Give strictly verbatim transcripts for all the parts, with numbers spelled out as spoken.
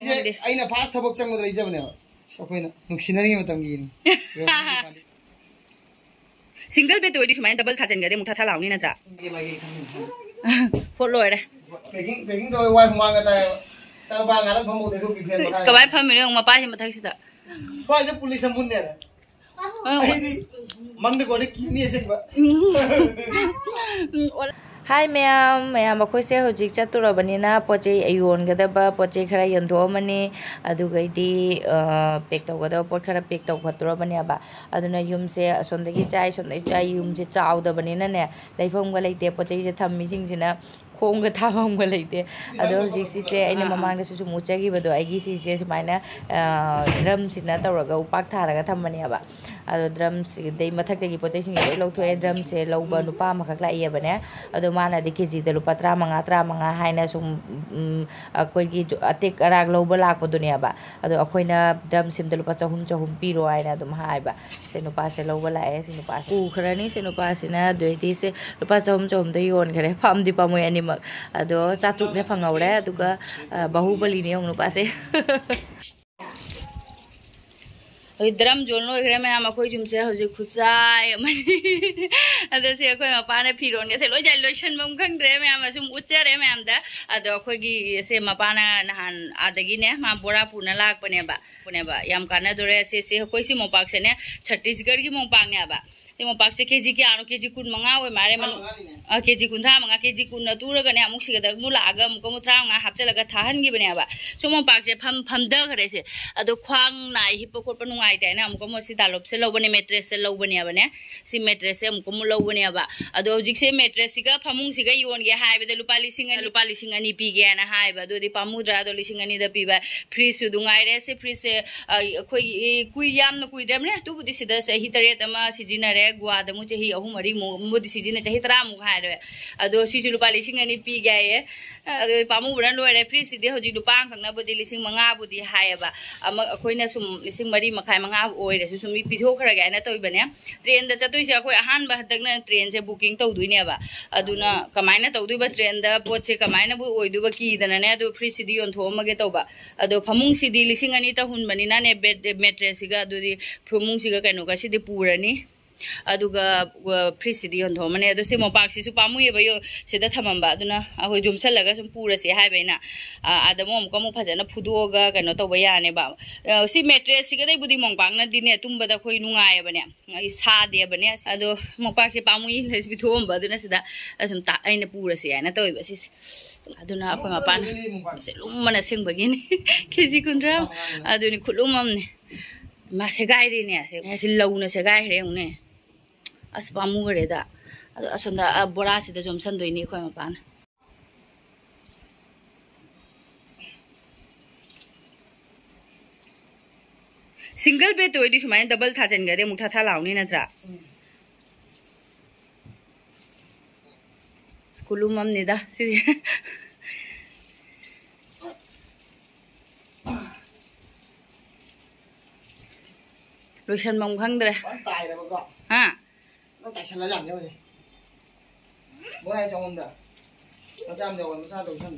ꯈꯪꯗꯦ꯫ ꯑꯩꯅ ꯐꯥꯔꯁ ꯊꯕꯛ ꯆꯪꯕꯗ ꯂꯩꯖꯕꯅꯦꯕ꯫ ꯑꯁ, ꯑꯩꯈꯣꯏꯅ ꯅꯨꯡꯁꯤꯅꯔꯤꯉꯩ ꯃꯇꯝꯒꯤ ꯏꯅꯤ꯫ ꯁꯤꯡꯒꯜ ꯕꯦꯗ ꯑꯣꯏꯔꯗꯤ ꯁꯨꯃꯥꯏꯅ ꯗꯕꯜ ꯊꯥꯖꯤꯟꯈ꯭ꯔꯗꯤ ꯑꯃꯨꯛ ꯊꯥ ꯊꯥ ꯂꯥꯎꯅꯤ ꯅꯠꯇ꯭ꯔꯥ? ꯄꯣꯠ ꯂꯣꯏꯔꯦ꯫ ꯄꯦꯀꯤꯡ ꯄꯦꯀꯤꯡ ꯇꯧꯋꯦ, ꯋꯥꯏ ꯍꯨꯃꯥꯡꯒ ꯇꯥꯏꯕ꯫ ꯏꯆꯥꯅꯨꯄꯥ ꯉꯥꯗ ꯐꯝꯍꯧꯗꯦ ꯁꯨꯝ ꯄꯤꯐꯦꯟ ꯏꯁ, ꯃꯈꯥꯗ꯫ ꯀꯃꯥꯏꯅ ꯐꯝꯃꯤꯅꯣ ꯌꯦꯡꯉꯨ ꯃꯄꯥꯁꯤ ꯃꯊꯛꯁꯤꯗ꯫ ꯁ꯭ꯋꯥꯏꯗ ꯄꯨꯂꯤꯁ ꯑꯃ ꯄꯨꯟꯅꯦꯅ꯫ ꯑꯩꯗꯤ ꯃꯪꯗ ꯀꯣꯟꯗ ꯀꯤꯅꯤ ꯑꯁꯦꯡꯕ꯫ ꯎꯝ, ꯑꯣ-, ꯍꯥꯏ ꯃꯌꯥꯝ, ꯃꯌꯥꯝ ꯑꯩꯈꯣꯏꯁꯦ ꯍꯧꯖꯤꯛ ꯆꯠꯇꯣꯔꯕꯅꯤꯅ ꯄꯣꯠ ꯆꯩ ꯌꯣꯟꯒꯗꯕ ꯄꯣꯠ ꯆꯩ ꯈꯔ ꯌꯣꯟꯊꯣꯛꯑꯝꯃꯅꯤ꯫ ꯑꯗꯨꯒꯩꯗꯤ, ꯑ, ꯄꯦꯛ ꯇꯧꯒꯗꯕ ꯄꯣꯠ ꯈꯔ ꯄꯦꯛ ꯇꯧꯈꯠꯇꯣꯔꯕꯅꯦꯕ꯫ ꯑꯗꯨꯅ ꯌꯨꯝꯁꯦ ꯑꯁꯣꯝꯗꯒꯤ ꯆꯥꯏ, ꯁꯣꯝꯗꯒꯤ ꯆꯥꯏ, ꯌꯨꯝꯁꯦ ꯆꯥꯎꯗꯕꯅꯤꯅꯅꯦ, ꯂꯩꯐꯝꯒ ꯂꯩꯇꯦ꯫ ꯄꯣꯠ ꯆꯩꯁꯦ ꯊꯝꯃꯤꯁꯤꯡꯁꯤꯅ ꯈꯣꯡꯒ ꯊꯥꯐꯝꯒ ꯂꯩꯇꯦ꯫ ꯑꯗꯣ ꯍꯧꯖꯤꯛ ꯁꯤꯁꯦ ꯑꯩꯅ ꯑꯥ, ꯑꯥ꯫ ꯃꯃꯥꯡꯗꯁꯨ ꯁꯨꯝ ꯎꯠꯆꯈꯤꯕꯗꯣ, ꯑꯩꯒꯤ ꯁꯤꯁꯦ ꯁꯨꯃꯥꯏꯅ, ꯑ, ꯗ꯭ꯔꯝꯁꯤꯅ ꯇꯧꯔꯒ ꯎꯄꯥꯛ ꯊꯥꯔꯒ ꯊꯝꯕꯅꯦꯕ꯫ ꯑꯗꯣ ꯗ꯭ꯔꯝꯁꯤꯗꯩ ꯃꯊꯛꯇꯒꯤ ꯄꯣꯠ ꯆꯩꯁꯤꯡꯁꯦ ꯂꯣꯏ ꯂꯧꯊꯣꯛꯑꯦ꯫ ꯗ꯭ꯔꯝꯁꯦ ꯂꯧꯕ ꯅꯨꯄꯥ ꯑꯃꯈꯛ ꯂꯥꯛꯏꯌꯦꯕꯅꯦ꯫ ꯑꯗꯣ ꯃꯥꯅꯗꯤ ꯀꯦ ꯖꯤꯗ ꯂꯨꯄꯥ ꯇꯔꯥꯃꯉꯥ, ꯇꯔꯥꯃꯉꯥ ꯍꯥꯏꯅ ꯁꯨꯝ, ꯎꯝ, ꯑꯩꯈꯣꯏꯒꯤ ꯖꯨ-, ꯑꯇꯦꯛ ꯑꯔꯥꯛ ꯂꯧꯕ ꯂꯥꯛꯄꯗꯨꯅꯦꯕ꯫ ꯑꯗꯣ ꯑꯩꯈꯣꯏꯅ ꯗ꯭ꯔꯝ ꯁꯤꯝꯗ ꯂꯨꯄꯥ ꯆꯍꯨꯝ, ꯆꯍꯨꯝ ꯄꯤꯔꯣ ꯍꯥꯏꯅ ꯑꯗꯨꯝ ꯍꯥꯏꯕ꯫ ꯁꯦ ꯅꯨꯄꯥꯁꯦ ꯂꯧꯕ ꯂꯥꯛꯑꯦ꯫ ꯁꯤ ꯅꯨꯄꯥꯁꯦ ꯄꯨꯈ꯭ꯔꯅꯤ꯫ ꯁꯤ ꯅꯨꯄꯥꯁꯤꯅ ꯑꯗꯨꯏꯗꯤ ꯁꯦ ꯂꯨꯄꯥ ꯆꯍꯨꯝ, ꯆꯍꯨꯝꯗ ꯌꯣꯟꯈ꯭ꯔꯦ꯫ ꯄꯥꯝꯗꯤ ꯄꯥꯝꯃꯣꯏ ꯑꯅꯤꯃꯛ꯫ ꯑꯗꯣ ꯆꯥꯇ꯭ꯔꯨꯛꯅꯦ ꯐꯪꯍꯧꯔꯦ꯫ ꯑꯗꯨꯒ, ꯑ, ꯕꯥꯍꯨꯕꯂꯤꯅꯦ ꯌꯦꯡꯉꯨ ꯅꯨꯄꯥꯁꯦ꯫ ꯍꯧꯖꯤꯛ ꯗ꯭ꯔꯝ ꯌꯣꯟ ꯂꯣꯏꯈ꯭ꯔꯦ ꯃꯌꯥꯝ꯫ ꯑꯩꯈꯣꯏ ꯌꯨꯝꯁꯦ ꯍꯧꯖꯤꯛ ꯈꯨꯠꯆꯥꯏ ꯑꯃꯅꯤ꯫ ꯑꯗꯣ ꯁꯤ ꯑꯩꯈꯣꯏ ꯃꯄꯥꯅ ꯐꯤꯔꯣꯟꯒꯁꯦ ꯂꯣꯏ ꯆꯥꯏ-, ꯂꯣꯏꯁꯟꯐꯝ ꯈꯪꯗ꯭ꯔꯦ ꯃꯌꯥꯝ꯫ ꯑꯁꯨꯝ ꯎꯠꯆꯔꯦ ꯃꯌꯥꯝꯗ꯫ ꯑꯗꯣ ꯑꯩꯈꯣꯏꯒꯤ ꯁꯦ ꯃꯄꯥꯅ ꯅꯍꯥꯟ ꯑꯥꯗꯒꯤꯅꯦ ꯃꯥ ꯕꯣꯔꯥ ꯄꯨꯅ ꯂꯥꯛꯄꯅꯦꯕ꯫ ꯄꯨꯅꯦꯕ꯫ ꯌꯥꯝ ꯀꯥꯟꯅꯗꯣꯔꯦ꯫ ꯁꯦ, ꯁꯦ, ꯑꯩꯈꯣꯏ ꯁꯤ ꯃꯣꯝꯄꯥꯛꯁꯦꯅꯦ ꯁꯠꯇꯤꯁꯒꯔꯒꯤ ꯃꯣꯝꯄꯥꯛꯅꯦꯕ꯫ ꯁꯤ ꯃꯣꯝꯄꯥꯛꯁꯦ ꯀꯦ ꯖꯤ ꯀꯌꯥꯅꯣ? ꯀꯦ ꯖꯤ ꯀꯨꯟ ꯃꯉꯥ ꯑꯣꯏ ꯃꯥꯜꯂꯦ꯫ ꯃꯅꯨꯡ-, ꯇꯔꯥꯃꯉꯥꯅꯤꯅꯦ꯫ ꯑ, ꯀꯦ ꯖꯤ ꯀꯨꯟꯊ꯭ꯔꯥ ꯃꯉꯥ, ꯀꯦ ꯖꯤ ꯀꯨꯟꯅ ꯇꯨꯔꯒꯅꯦ ꯑꯃꯨꯛ ꯁꯤꯒꯗ ꯑꯃꯨꯛ ꯂꯥꯛꯑꯒ ꯑꯃꯨꯛꯀ ꯑꯃꯨꯛ ꯇꯔꯥꯃꯉꯥ ꯍꯥꯞꯆꯤꯜꯂꯒ ꯊꯥꯍꯟꯈꯤꯕꯅꯦꯕ꯫ ꯁꯨꯝ ꯃꯣꯝꯄꯥꯛꯁꯦ ꯐꯝ-, ꯐꯝꯊꯈ꯭ꯔꯦ ꯁꯦ꯫ ꯑꯗꯣ ꯈ꯭ꯋꯥꯡ ꯅꯥꯏ ꯍꯤꯞꯄ ꯈꯣꯠꯄ ꯅꯨꯡꯉꯥꯏꯇꯦ ꯍꯥꯏꯅ ꯑꯃꯨꯛꯀ ꯑꯃꯨꯛ ꯁꯤ ꯗꯥꯂꯣꯞꯁꯦ ꯂꯧꯕꯅꯦ, ꯃꯦꯇ꯭ꯔꯦꯁꯁꯦ ꯂꯧꯕꯅꯦꯕꯅꯦ꯫ ꯁꯤ ꯃꯦꯇ꯭ꯔꯦꯁꯁꯦ ꯑꯃꯨꯛꯀ ꯑꯃꯨꯛ ꯂꯧꯕꯅꯦꯕ꯫ ꯑꯗꯣ ꯍꯧꯖꯤꯛꯁꯦ ꯃꯦꯇ꯭ꯔꯦꯁꯁꯤꯒ ꯐꯃꯨꯡꯁꯤꯒ ꯌꯣꯟꯒꯦ ꯍꯥꯏꯕꯗ ꯂꯨꯄꯥ ꯂꯤꯁꯤꯡ ꯑꯅꯤ, ꯂꯨꯄꯥ ꯂꯤꯁꯤꯡ ꯑꯅꯤ ꯄꯤꯒꯦꯅ ꯍꯥꯏꯕ꯫ ꯑꯗꯨꯗꯤ ꯄꯥꯝꯃꯨꯗ꯭ꯔꯥ? ꯑꯗꯣ ꯂꯤꯁꯤꯡ ꯑꯅꯤꯗ ꯄꯤꯕ ꯐ꯭ꯔꯤꯖꯁꯨ ꯑꯗꯨ ꯉꯥꯏꯔꯦ꯫ ꯁꯤ ꯐ꯭ꯔꯤꯖꯁꯦ, ꯑ, ꯑꯩꯈꯣꯏꯒꯤ ꯀꯨꯏ-, ꯌꯥꯝꯅ ꯀꯨꯏꯗ꯭ꯔꯕꯅꯦ꯫ ꯑꯗꯨꯕꯨꯗꯤ ꯁꯤꯗ ꯆꯍꯤ ꯇꯔꯦꯠ ꯑꯃ ꯁꯤꯖꯤꯟꯅꯔꯦ꯫ ꯒꯣꯋꯥꯗ ꯑꯃꯨꯛ ꯆꯍꯤ ꯑꯍꯨꯝ ꯃꯔꯤꯃꯨꯛ, ꯃꯣꯗꯤ ꯁꯤꯖꯤꯟꯅ ꯆꯍꯤ ꯇꯔꯥꯃꯨꯛ ꯍꯥꯏꯔꯦ꯫ ꯑꯗꯣ ꯁꯤꯁꯨ ꯂꯨꯄꯥ ꯂꯤꯁꯤꯡ ꯑꯅꯤ ꯄꯤꯒꯦ ꯍꯥꯏꯌꯦ꯫ ꯑꯗꯣ ꯄꯥꯝꯃꯨꯕꯅ ꯂꯣꯏꯔꯦ꯫ ꯐ꯭ꯔꯤꯖꯁꯤꯗꯤ ꯍꯧꯖꯤꯛ ꯂꯨꯄꯥ ꯑꯃꯈꯛꯅꯕꯨꯗꯤ ꯂꯤꯁꯤꯡ ꯃꯉꯥꯕꯨꯗꯤ ꯍꯥꯏꯌꯦꯕ꯫ ꯑꯃ ꯑꯩꯈꯣꯏꯅ ꯁꯨꯝ ꯂꯤꯁꯤꯡ ꯃꯔꯤ ꯃꯈꯥꯏ, ꯃꯉꯥ ꯑꯣꯏꯔꯁꯨ ꯁꯨꯝ ꯄꯤꯊꯣꯛꯈ꯭ꯔꯒꯦ ꯍꯥꯏꯅ ꯇꯧꯕꯅꯦ꯫ ꯇ꯭ꯔꯦꯟꯗ ꯆꯠꯇꯣꯏꯁꯦ ꯑꯩꯈꯣꯏ ꯑꯍꯥꯟꯕ ꯍꯟꯗꯛꯅ ꯇ꯭ꯔꯦꯟꯁꯦ ꯕꯨꯀꯤꯡ ꯇꯧꯗꯣꯏꯅꯦꯕ꯫ ꯑꯗꯨꯅ ꯀꯃꯥꯏꯅ ꯇꯧꯗꯣꯏꯕ? ꯇ꯭ꯔꯦꯟꯗ ꯄꯣꯠꯁꯦ ꯀꯃꯥꯏꯅꯕꯨ ꯑꯣꯏꯗꯣꯏꯕ ꯀꯤꯗꯅꯅꯦ꯫ ꯑꯗꯨ ꯐ꯭ꯔꯤꯖꯁꯤꯗꯤ ꯌꯣꯟꯊꯣꯛꯑꯝꯃꯒꯦ ꯇꯧꯕ꯫ ꯑꯗꯣ ꯐꯃꯨꯡꯁꯤꯗꯤ ꯂꯤꯁꯤꯡ ꯑꯅꯤ ꯇꯧꯍꯨꯟꯕꯅꯤꯅꯅꯦ, ꯕꯦꯗ, ꯃꯦꯇ꯭ꯔꯦꯁꯁꯤꯒ ꯑꯗꯨꯗꯤ ꯐꯃꯨꯡꯁꯤꯒ ꯀꯩꯅꯣꯒ ꯁꯤꯗꯤ ꯄꯨꯔꯅꯤ꯫ ꯑꯗꯨꯒ, ꯑ, ꯐ꯭ꯔꯤꯖꯁꯤꯗꯤ ꯌꯣꯟꯊꯣꯛꯑꯝꯃꯅꯤ꯫ ꯑꯗꯣ ꯁꯤ ꯃꯣꯝꯄꯥꯛꯁꯤꯁꯨ ꯄꯥꯝꯃꯨꯏꯌꯦꯕ, ꯌꯣ-, ꯁꯤꯗ ꯊꯝꯃꯝꯕ꯫ ꯑꯗꯨꯅ ꯑꯩꯈꯣꯏ ꯌꯣꯝꯁꯜꯂꯒ ꯁꯨꯝ ꯄꯨꯔꯁꯦ ꯍꯥꯏꯕ ꯑꯩꯅ꯫ ꯑ, ꯑꯥꯗ ꯑꯃꯨꯛ, ꯑꯃꯨꯛꯀ ꯑꯃꯨꯛ ꯐꯖꯅ ꯐꯨꯗꯣꯛꯑꯒ ꯀꯩꯅꯣ ꯇꯧꯕ ꯌꯥꯅꯦꯕ꯫ ꯑ, ꯁꯤ ꯃꯦꯇ꯭ꯔꯦꯁꯁꯤꯒꯗꯩꯕꯨꯗꯤ ꯃꯣꯝꯄꯥꯛꯅꯗꯤꯅꯦ ꯇꯨꯝꯕꯗ ꯑꯩꯈꯣꯏ ꯅꯨꯡꯉꯥꯏꯌꯦꯕꯅꯦ꯫ ꯑꯩ ꯁꯥꯗꯦꯕꯅꯦ꯫ ꯑꯗꯣ ꯃꯣꯝꯄꯥꯛꯁꯦ ꯄꯥꯝꯃꯨꯏ ꯂꯩꯁ ꯄꯤꯊꯣꯛꯑꯝꯕ, ꯑꯗꯨꯅ ꯁꯤꯗ ꯑꯁꯨꯝ ꯇꯥ-, ꯑꯩꯅ ꯄꯨꯔꯁꯦ ꯍꯥꯏꯅ ꯇꯧꯋꯦꯕ ꯁꯤꯁꯦ꯫ ꯑꯗꯨꯅ ꯑꯩꯈꯣꯏ ꯃꯄꯥꯅ ꯁꯦ ꯂꯨꯝꯕꯅ ꯑꯁꯦꯡꯕꯒꯤꯅꯤ꯫ ꯀꯦ ꯖꯤ ꯀꯨꯟꯊ꯭ꯔꯥ꯫ ꯑꯗꯨꯅꯤ ꯈꯨꯠꯂꯨꯝ ꯑꯃꯅꯤ꯫ ꯃꯥ ꯁꯦꯒꯥꯏꯔꯦꯅꯦ꯫ ꯁꯦ, ꯁꯤ ꯂꯧꯅ ꯁꯦꯒꯥꯏꯈ꯭ꯔꯦ ꯌꯦꯡꯉꯨꯅꯦ꯫ ꯑꯁ, ꯄꯥꯝꯃꯨꯈ꯭ꯔꯦꯗ꯫ ꯑꯗꯣ ꯑꯁꯣꯝꯗ, ꯑ, ꯕꯣꯔꯥꯁꯤꯗ ꯌꯣꯝꯁꯟꯗꯣꯏꯅꯤ ꯑꯩꯈꯣꯏ ꯃꯄꯥꯅ꯫ ꯁꯤꯡꯒꯜ ꯕꯦꯗꯇ ꯑꯣꯏꯗꯤ ꯁꯨꯃꯥꯏꯅ ꯗꯕꯜ ꯊꯥꯖꯤꯟꯈ꯭ꯔꯗꯤ ꯑꯃꯨꯛ ꯊꯥ ꯊꯥ ꯂꯥꯎꯅꯤ ꯅꯠꯇ꯭ꯔꯥ? ꯈꯨꯂꯨꯝ ꯑꯃꯅꯤꯗ ꯁꯤꯗꯤ꯫ ꯂꯣꯏꯁꯟꯐꯝ ꯈꯪꯗ꯭ꯔꯦ꯫ ꯐꯖꯅ ꯇꯥꯏꯔꯕꯀꯣ? ꯍꯥ? ꯅꯪ ꯇꯥꯏꯁꯜꯂ ꯌꯥꯝꯅꯦ ꯍꯧꯖꯤꯛ꯫ ꯕꯣꯔꯥ ꯆꯥꯎꯃꯟꯕ꯭ꯔꯥ? ꯃꯆꯥ ꯑꯃ ꯌꯥꯎꯕ, ꯃꯆꯥ ꯇꯧꯁꯟ꯫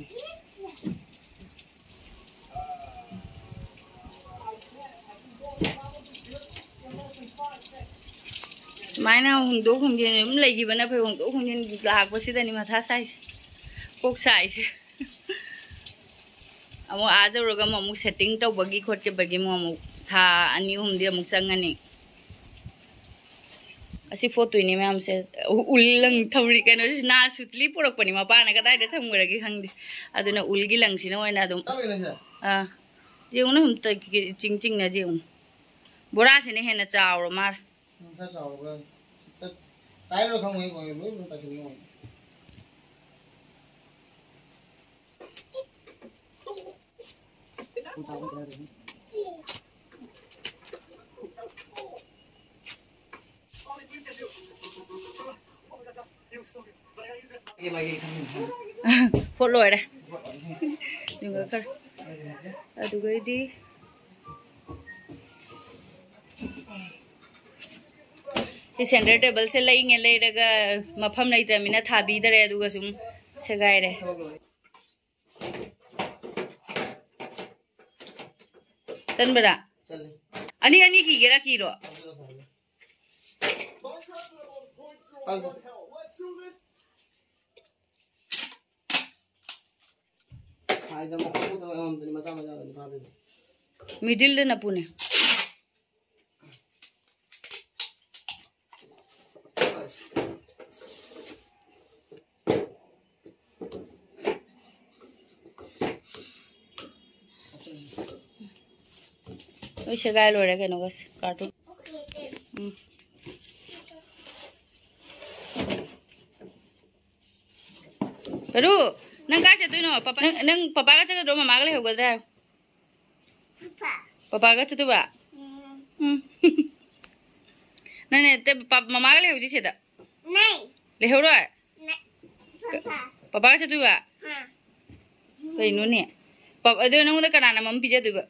ꯁꯨꯃꯥꯏꯅ ꯍꯣꯡꯗꯣꯛ ꯍꯣꯡꯖꯤꯟ ꯑꯗꯨꯝ ꯂꯩꯈꯤꯕꯅ ꯐꯩ꯫ ꯍꯣꯡꯗꯣꯛ ꯍꯣꯡꯖꯤꯟ ꯂꯥꯛꯄꯁꯤꯗꯅꯤ ꯃꯊꯥ ꯁꯥꯏꯁꯦ, ꯀꯣꯛ ꯁꯥꯏꯁꯦ꯫ ꯑꯃꯨꯛ ꯑꯥ ꯌꯧꯔꯒ ꯑꯃꯨꯛ, ꯑꯃꯨꯛ ꯁꯦꯠꯇꯤꯡ ꯇꯧꯕꯒꯤ ꯈꯣꯠꯈꯤꯕꯒꯤ ꯑꯃꯨꯛ, ꯑꯃꯨꯛ ꯊꯥ ꯑꯅꯤ ꯑꯍꯨꯝꯗꯤ ꯑꯃꯨꯛ ꯆꯪꯉꯅꯤ꯫ ꯑꯁꯤ ꯐꯣꯠꯇꯣꯏꯅꯦ ꯃꯌꯥꯝꯁꯦ꯫ ꯎ-, ꯎꯜ ꯂꯪ ꯊꯧꯔꯤ ꯀꯩꯅꯣꯁꯤ ꯅꯍꯥꯟ ꯁꯨꯠꯂꯤ ꯄꯨꯔꯛꯄꯅꯤ, ꯃꯄꯥꯅ ꯀꯗꯥꯏꯗ ꯊꯝꯈ꯭ꯔꯒꯦ ꯈꯪꯗꯦ꯫ ꯑꯗꯨꯅ ꯎꯜꯒꯤ ꯂꯪꯁꯤꯅ ꯑꯣꯏꯅ ꯑꯗꯨꯝ, ꯇꯧꯔꯤꯅꯦ ꯁꯦ꯫ ꯑꯥ, ꯌꯦꯡꯉꯨꯅꯦ, ꯑꯝꯇ ꯆꯤꯡ ꯆꯤꯡꯅꯁꯦ ꯌꯦꯡꯉꯨ꯫ ꯕꯣꯔꯥꯁꯤꯅ ꯍꯦꯟꯅ ꯆꯥꯎꯔ ꯃꯥꯜꯂꯦ꯫ ꯎꯝ, ꯈꯔ ꯆꯥꯎꯔꯕ꯭ꯔꯥ? ꯇꯥꯏꯔꯣ ꯈꯪꯉꯣꯏ, ꯂꯣꯏ ꯇꯥꯏꯁꯤꯜꯂꯤ ꯌꯦꯡꯉꯣ꯫ ꯍꯣꯠ ꯂꯣꯏꯔꯦ꯫ ꯑꯗꯨꯒ ꯈꯔ, ꯑꯗꯨꯒꯩꯗꯤ ꯁꯤ center tableꯁꯦ ꯂꯩꯉꯦ ꯂꯩꯔꯒ ꯃꯐꯝ ꯂꯩꯇ꯭ꯔꯃꯤꯅ ꯊꯥꯕꯤꯗꯔꯦ, ꯑꯗꯨꯒ ꯁꯨꯝ ꯁꯦꯒꯥꯏꯔꯦ꯫ ꯆꯟꯕ꯭ꯔꯥ? ꯆꯜꯂꯤ꯫ ꯑꯅꯤ ꯑꯅꯤ ꯀꯤꯒꯦꯔꯥ ꯀꯤꯔꯣ? ꯑꯗꯨꯅ ꯐꯔꯦ꯫ ꯈꯪꯗꯦ꯫ ꯍꯥꯏꯗ ꯃꯈꯣꯡ ꯊꯣꯛꯇꯕ ꯑꯃꯃꯝꯗꯅꯤ ꯃꯆꯥ ꯃꯆꯥꯗꯅꯤ ꯐꯥꯗꯣꯏꯗꯣ꯫ Middleꯗ ꯅꯞꯄꯨꯅꯦ꯫ ꯂꯣꯏ ꯁꯦꯒꯥꯏ ꯂꯣꯏꯔꯦ ꯀꯩꯅꯣꯒꯁꯦ, carton꯫ ꯎꯝ꯫ ꯀꯔꯨ, ꯅꯪ ꯀꯥꯏ ꯆꯠꯇꯣꯏꯅꯣ? ꯄꯄꯥ, ꯅꯪ, ꯅꯪ ꯄꯄꯥꯒ ꯆꯠꯀꯗ꯭ꯔꯣ, ꯃꯃꯥꯒ ꯂꯩꯍꯧꯒꯗ꯭ꯔꯥ ꯍꯥꯏꯌꯣ? ꯄꯄꯥ꯫ ꯄꯄꯥꯒ ꯆꯠꯇꯣꯏꯕ? ꯎꯝ꯫ ꯎꯝ꯫ ꯅꯪꯅꯦ, ꯇꯦ-, ꯄ-, ꯃꯃꯥꯒ ꯂꯩꯍꯧꯁꯤ ꯁꯤꯗ꯫ ꯅꯩ꯫ ꯂꯩꯍꯧꯔꯣꯏ? ꯅꯩ꯫ ꯄꯄꯥ꯫ ꯄꯄꯥꯒ ꯆꯠꯇꯣꯏꯕ? ꯍꯥ꯫ ꯀꯩꯅꯣꯅꯦ? ꯄ-, ꯑꯗꯣ ꯅꯉꯣꯟꯗ ꯀꯅꯥꯅ ꯃꯝ ꯄꯤꯖꯗꯣꯏꯕ?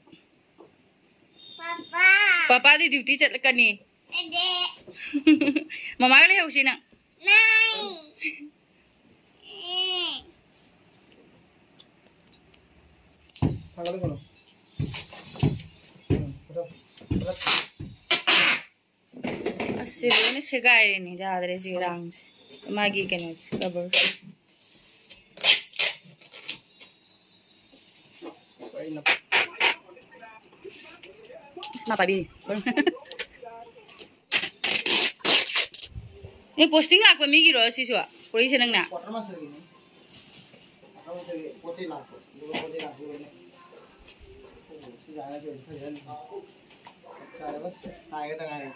ꯄꯄꯥ꯫ ꯄꯄꯥꯗꯤ duty ꯆꯠꯂꯛꯀꯅꯤ꯫ ꯑꯗꯦ꯫ ꯃꯃꯥꯒ ꯂꯩꯍꯧꯁꯤ ꯅꯪ꯫ ꯅꯩ꯫ ꯊꯥꯒꯠꯂꯨ ꯀꯩꯅꯣ꯫ ꯎꯝ, ꯐꯣꯇꯣ꯫ ꯑꯁ, ꯁꯤ ꯂꯣꯏꯅ ꯁꯦꯒꯥꯏꯔꯦꯅꯦ, ꯌꯥꯗ꯭ꯔꯦ ꯁꯤ ꯔꯥꯡꯁꯦ꯫ ꯃꯥꯒꯤ ꯀꯩꯅꯣꯁꯦ, rubber꯫ ꯑꯁ, ꯃꯥ ꯄꯥꯏꯕꯤꯔꯤ꯫ ꯑꯦ, posting ꯂꯥꯛꯄ ꯃꯤꯒꯤꯔꯣ ꯁꯤꯁꯨ? ꯄꯨꯔꯛꯏꯁꯦ ꯅꯪꯅ? Quarter masterꯒꯤꯅꯤ꯫ Quarter masterꯒꯤ ꯄꯣꯠ ꯆꯩ ꯂꯥꯛꯄ꯫ ꯑꯗꯨꯒ ꯄꯣꯠ ꯆꯩ ꯂꯥꯛꯄ ꯂꯣꯏꯅ꯫ ꯁꯤ ꯌꯥꯔꯦ, ꯁꯤ ꯐꯖꯅ꯫ ꯆꯞ ꯆꯥꯔꯦ, ꯕꯁ꯫ ꯉꯥꯏꯒꯗ ꯉꯥꯏꯔꯦ꯫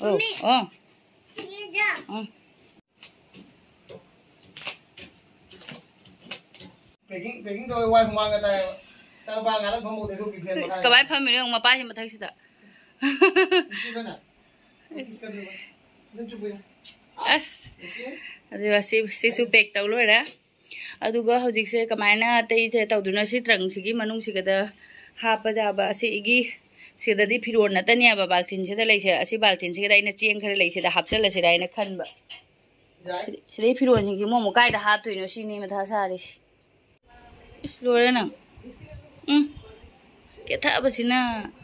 ꯑꯣ, ꯑꯣ꯫ ꯑꯣ꯫ Packing, packing ꯇꯧꯋꯦ, ꯋꯥꯏ ꯍꯨꯃꯥꯡꯒ ꯇꯥꯏꯌꯦꯕ꯫ ꯏꯆꯥꯅꯨꯄꯥ ꯉꯥꯗꯪ ꯐꯝꯍꯧꯗꯦ, ꯑꯗꯨ ꯄꯤꯛ ꯐꯦꯟ ꯏꯁ, ꯃꯈꯥꯗ꯫ ꯀꯃꯥꯏ ꯐꯝꯃꯤꯅꯣ ꯌꯦꯡꯉꯨ ꯃꯄꯥꯁꯤ ꯃꯊꯛꯁꯤꯗ꯫ ꯅꯨꯡꯁꯤꯕꯅ꯫ ꯑꯗꯨꯝ ꯆꯨꯞꯄꯨ ꯌꯥꯏ꯫ ꯑꯁ, ꯑꯗꯨꯒ ꯁꯤ, ꯁꯤꯁꯨ ꯄꯦꯛ ꯇꯧ ꯂꯣꯏꯔꯦ꯫ ꯑꯗꯨꯒ ꯍꯧꯖꯤꯛꯁꯦ ꯀꯃꯥꯏꯅ ꯑꯇꯩꯁꯦ ꯇꯧꯗꯣꯏꯅꯣ? ꯁꯤ ꯇ꯭ꯔꯪꯁꯤꯒꯤ ꯃꯅꯨꯡꯁꯤꯒꯗ ꯍꯥꯞꯄ ꯌꯥꯕ, ꯑꯁꯤꯒꯤ, ꯁꯤꯗꯗꯤ ꯐꯤꯔꯣꯜ ꯅꯠꯇꯅꯦꯕ ꯕꯥꯜꯇꯤꯟꯁꯤꯗ ꯂꯩꯁꯦ꯫ ꯑꯁꯤ ꯕꯥꯜꯇꯤꯟꯁꯤꯒꯗ ꯑꯩꯅ ꯆꯦꯡ ꯈꯔ ꯂꯩꯁꯤꯗ ꯍꯥꯞꯆꯜꯂꯁꯤꯔꯥ ꯍꯥꯏꯅ ꯈꯟꯕ꯫ ꯁꯤꯗ-, ꯁꯤꯗꯩ ꯐꯤꯔꯣꯜꯁꯤꯡꯁꯤ ꯑꯃꯨꯛ, ꯑꯃꯨꯛ ꯀꯥꯏꯗ ꯍꯥꯞꯇꯣꯏꯅꯣ ꯁꯤꯅꯤ ꯃꯊꯥ ꯁꯥꯔꯤꯁꯤ꯫ ꯏꯁ, ꯂꯣꯏꯔꯦ ꯅꯪ꯫ ꯎꯝ꯫ ꯀꯦꯊꯕꯁꯤꯅ